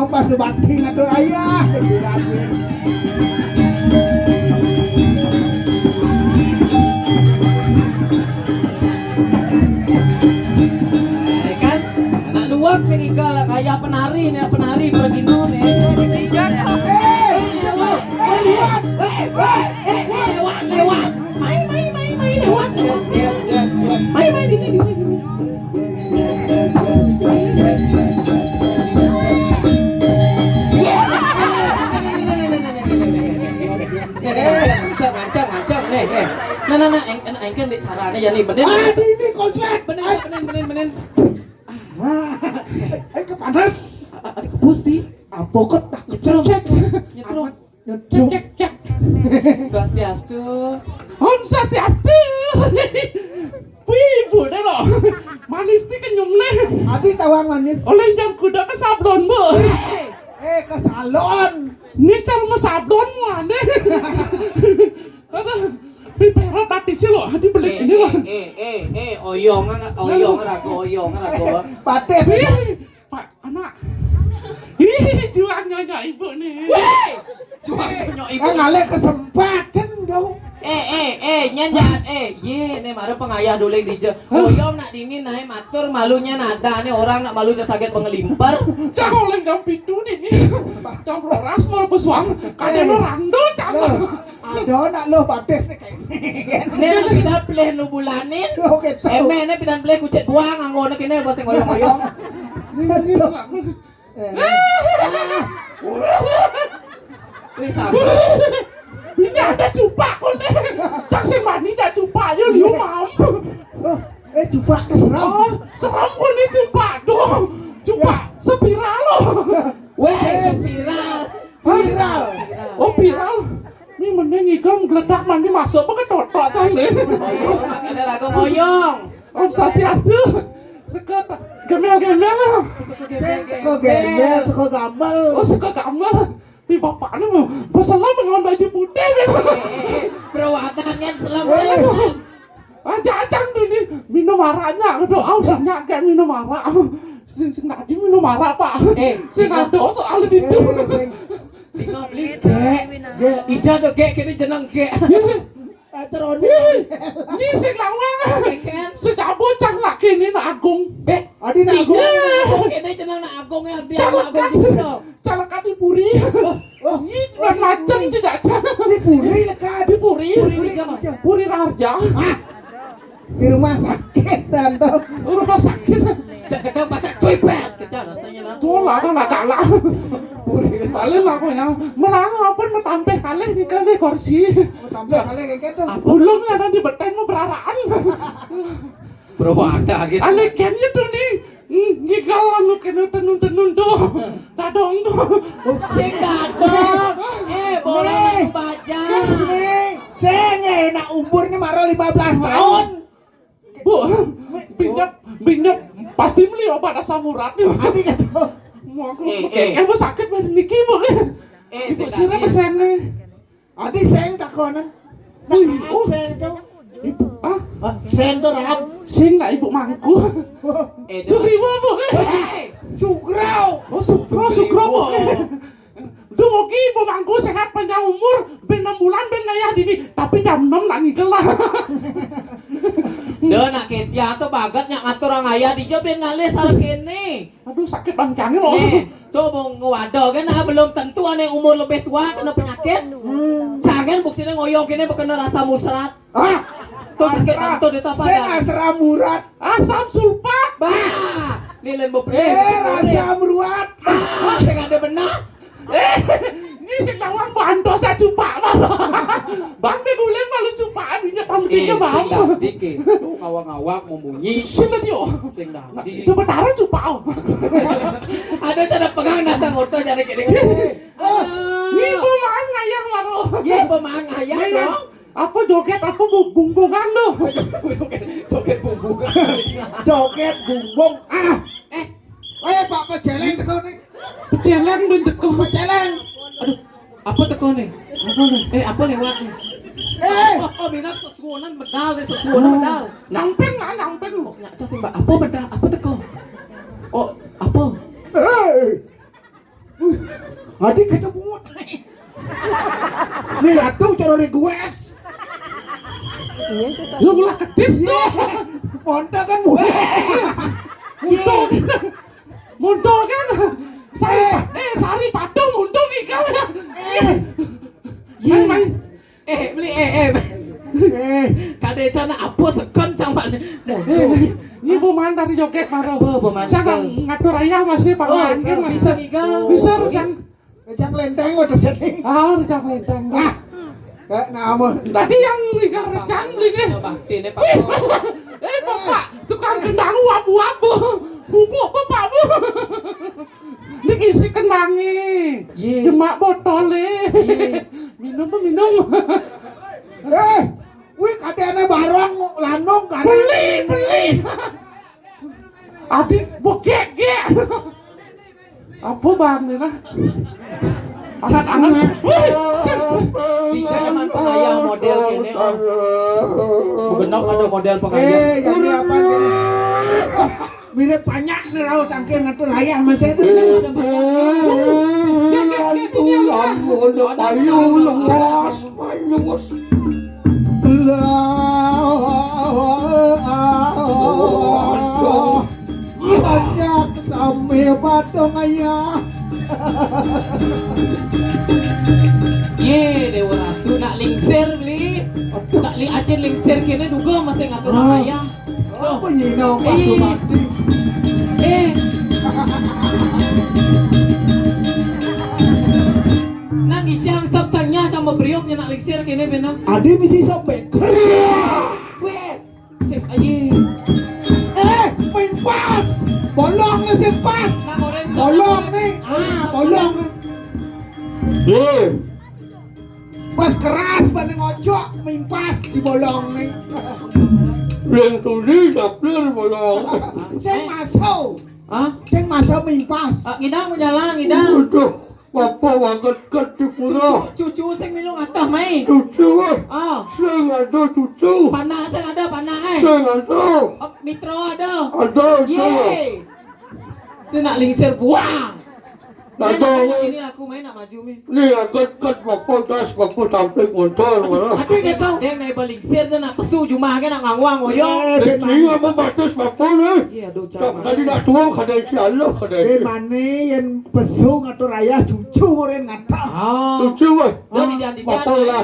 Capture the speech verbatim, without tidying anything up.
Pas bakti ngatur ayah, pikiran duit. Eh, kan? Anak luak nih, Igal, kayak penari nih, penari bergindu nih. Eh, eh, lihat. Eh, eh, eh, lewat, lewat. Main, main, main, main, lewat, lewat. Main, main, ini, ini, ini. Nih, nih, nih, nih, nih, nih, nih. Nih, nih, nih, nih, nih, nih, nih. Nah, nah, nah, eng-, eng-, engke nih carane ya nih, bener. Ah, sini kontrak. Bener, bener, bener, bener. Wah, eh, kepanas. Ah, ah, dikebus di. Apa kok tak nyetrum? Nyetrum. Nyetrum. Cek, cek, cek. Swastiastu. Om Swastiastu. Wih, ibu deh lo. Manis nih kenyum nih. Ati tawang manis. Oleh jam kuda ke sablon, Bu. Eh, eh, ke salon. Ini cara mau sablon mana? Aduh, prepare mati sih lo, dibeli eh, ini lo. Eh, eh, eh, eh, oyong, oyong, ragu, oyong, ragu. Batin. Pak, anak. Ih, juang nyonya ibu nih. Weh! Juang nyonya ibu. Eh, ngalih kesempatan dong. Eh, eh, eh, nyan jangan, eh, ye, nih mara pengayah doling dija. Oyong nak dingin nae matur malunya nada nih orang nak malu saget pengelimpar. Cang oleh jam pitu nih nih. Cang roras mau pesuang, kadang eh, rando cang. Loh, ada nak lo batis nih kayak gini. Nih nak pindah pelih nu bulanin. Oke, tahu. Eme nih pindah pelih kucit buang, anggo nih kene bos ngoyong-ngoyong. Aduh. Eh. Wis, sabar. Ini ada cupak kok nih. Cang sing mani tak cupak yo liu mam. Oh, eh, cupak tuh serem. Oh, serem kok nih cupak tuh. Cupak ya. Spiral loh. Weh, eh, spiral. Viral. Oh, viral. Ini mending ikam geledak mandi masuk pakai totok cang nih. Ada ragu ngoyong. Om Swastiastu. Seka ta-, gembel-gembel lah. Sing teko gembel, seko gamel. Oh, seka gamel. Di bapaknya mau peselam dengan baju putih gitu. Eh, eh, eh, perawatan kan selam. Eh. Aja acang tuh nih minum araknya, aduh aus nyak kayak minum arak. Sing sing tadi minum arak, Pak. Eh, sing ada soal itu. Eh, sing tinggal beli gek. Gek. Ija do gek kene jeneng gek. Eh, terus nih. Ih, ini sing lawang. Sing bocah laki ini nak agung. Eh, adi nak agung. Iya. Agung kene jeneng nak agung ya, dia calekan. Agung gitu. Calekan di puri. Oh, oh, ini oh, macam tidak ada. Di puri lekat. Di puri. Puri, puri, puri raja. Ah. Di rumah sakit, Tante. Rumah sakit. Cek gedang pasang cuibet. Kita rasanya lah. Tuh lah, kan agak lah. Paling lah pokoknya. Menang apa mau tampil kalih nih kan di kursi. Mau tampil kalih kayak gitu. Ulung ada di beten mau beraraan. Bro, ada lagi. Alih kan itu nih. Hmm, gigal anu kena tenun-tenun tuh. Tadong tuh. Sing dadong. Eh, bola nih, baju. Nih, sing, eh, nak umur nih maro lima belas tahun. Bu, binyep, binyep pasti beli obat asam urat nih. Ati kata. Mau aku eh, pakai eh. Kamu sakit banget niki, Bu. Eh, ibu sira kesana. Ati sing takonan. Nah, oh. Sing tuh. Ibu, ah? Ah, sing tuh rahab. Sing lah ibu mangku. Eh, sugriwa, Bu. Eh, sugrau. Oh, sugro, sugro, Bu. Dumogi ibu mangku sehat panjang umur, ben enam bulan ben ngayah dini, tapi jam enam nak ngigel lah. Deh nak Ketia tuh bagat nyak ngatur orang ayah dija ben ngalih sareng kene. Aduh sakit bangkangnya loh. Nih, tuh mau ngewadah kan ah, belum tentu aneh umur lebih tua kena penyakit. Hmm. Jangan buktinya ngoyong kene bekena rasa musrat. Ah, tuh sakit asam, tuh dia apa sing dah? Asam urat. Asam sulfat. Bah, nilai mau beli. Eh, asam urat. Ah, sing ada benar. Eh, ini sing nawang bantos aja, Pak. Bang, dia guling malu cupak, minyak pamitinya, eh, Bang. Sing dadi ke. Tuh ngawang-ngawang mau munyi. Sing dadi, oh. Sing dadi. Nah, itu betara cupak, oh. Ada cara pegang nasa ngorto jadi gini. Eh, oh. Ini pemaan ngayah, laro. Iya, pemaan ngayah, iya, iya. Dong. Apa joget, apa bu-, bungbungan tuh? Joget, joget bungbungan. Joget bungbung. Ah. Eh, eh, Pak Peceleng teko nih. Peceleng ben teko. Peceleng. Aduh, apa teko nih? Apa nih? Eh, apa lewat nih? Eh. Oh, oh, minat sesuunan medal nih, sesuunan medal. Nyamping lah, nyamping. Oh, nyak cas, Mbak. Apa medal? Apa teko? Oh, apa? Eh. Adi kata bungut. Nih ratu cara request. Lu ulah kedis tuh. Monta kan mulai. Muntul. Muntul kan. Sari, eh, sari patung muntul nih kan. Eh. Main, main. Eh, beli, eh, eh. Eh. Kada cana apa sekon cang, Pak. Eh, ini pemantar joget baru. Oh, pemantar. Saya ngatur ayah masih, Pak. Oh, bisa ngigal. Bisa, Jang. Rejang lenteng udah setting. Ah, rejang lenteng. Ah. Eh, namun. Tadi yang ngigal rejang beli nih. Bakti nih, Pak. Wih. Eh, Bapak, tukang kendang uap-uap. Bubuk Bapak, Bu. Ini isi kendangnya. Iya. Demak botolnya. Iya. Minum, minum. Eh, wih, katanya barang lanung kan. Beli, beli. Adi begek-gek. Apa bang ni lah? Asat angan. Wih. Bisa zaman pengayah model kene, oh. Begenop ada model pengayah. Eh, jadi apa kene? Mirip banyak nih, rau tangkil ngatur ayah masih itu. Ada banyak. Ulang, ulang, ayo, ulang, mas, manyus. Lah, banyak sami batong ayah. Ye, Dewa Ratu nak lingsir beli. Aduh. Nak li acin lingsir kene duga masih ngatur ayah. Apa nyina Pak Subakti? Eh. Nang isi angsap cangnya cang bebriuk nya nak lingsir kene bena. Adi misi sobek. Weh, sip aja. Eh, main pas. Bolong nih sip pas. Bolong nih. Ah, bolong nih. Pas keras banding ojok, main pas di bolong nih. Yang tuli dapur bolong. Sing masuk. Hah? Sing masuk main pas. Ah, ngidang mau jalan, ngidang. Waduh, apa waget ket di pura. Cucu, cucu sing milu ngatah mai. Cucu, eh. Ah. Sing ada cucu. Panak sing ada, panak, eh. Sing ada. Oh, mitra ada. Ada, ada. Ye. Dia nak lingsir buang. Nah, ini aku main nak maju mi. Ni angkat kat bapa das bapa samping motor mana. Aku tak tahu. Dia naik balingsir dia nak pesu jumah kan nak ngawang oyo. Eh, dia apa batas bapa ni? Iya, aduh, cak. Tadi nak tuang kada insya Allah kada. Di mana yang pesu ngatur ayah cucu orang ngata. Ah. Cucu weh. Jadi jangan bapa lah.